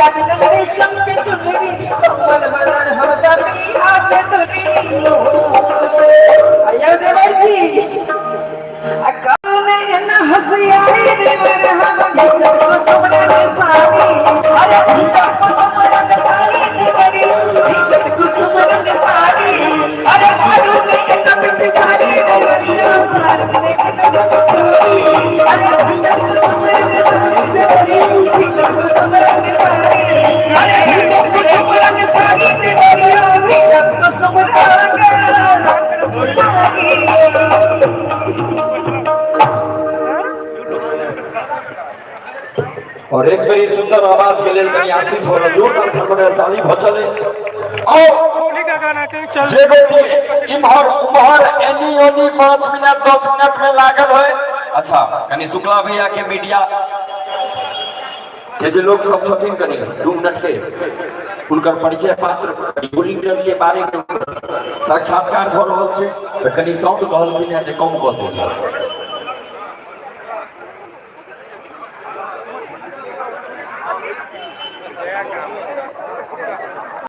लाल रेशम के चुनरी, कोमल बदन हम दरिया के तुरी। अयो देवर जी, आ कौने न हसियारी देवर हम भीतर को सुमरन सारी। अरे भीतर को सुमरन सारी देवरी, भीतर को सुमरन सारी। अरे मारू ने एक पिचकारी देवरिया, मारू ने एक पिचकारी। अरे भीतर को सुमरन सारी देवरी, भीतर को सुमरन सारी। अरे भीतर को सुमरन सारी देवरिया, भीतर को सुमरन सारी। और एक बेरी सुंदर आवाज के लेल कनी आशीष हो रहा, जोरदार थरमर ताली भचले। और होली का गाना के चल। जे गोटी इम्हर उम्हर एनी ओनी 5 मिनट 10 मिनट में लागल है। अच्छा, कनी शुक्ला भैया के मीडिया के जे लोग सब छथिन, कनी 2 मिनट के हुनकर परिचय पात्र, होली मिलन के बारे में साक्षात्कार भऽ रहल छै, तऽ कनी साउंड कहलखिन हेँ जे कम कऽ दियौ।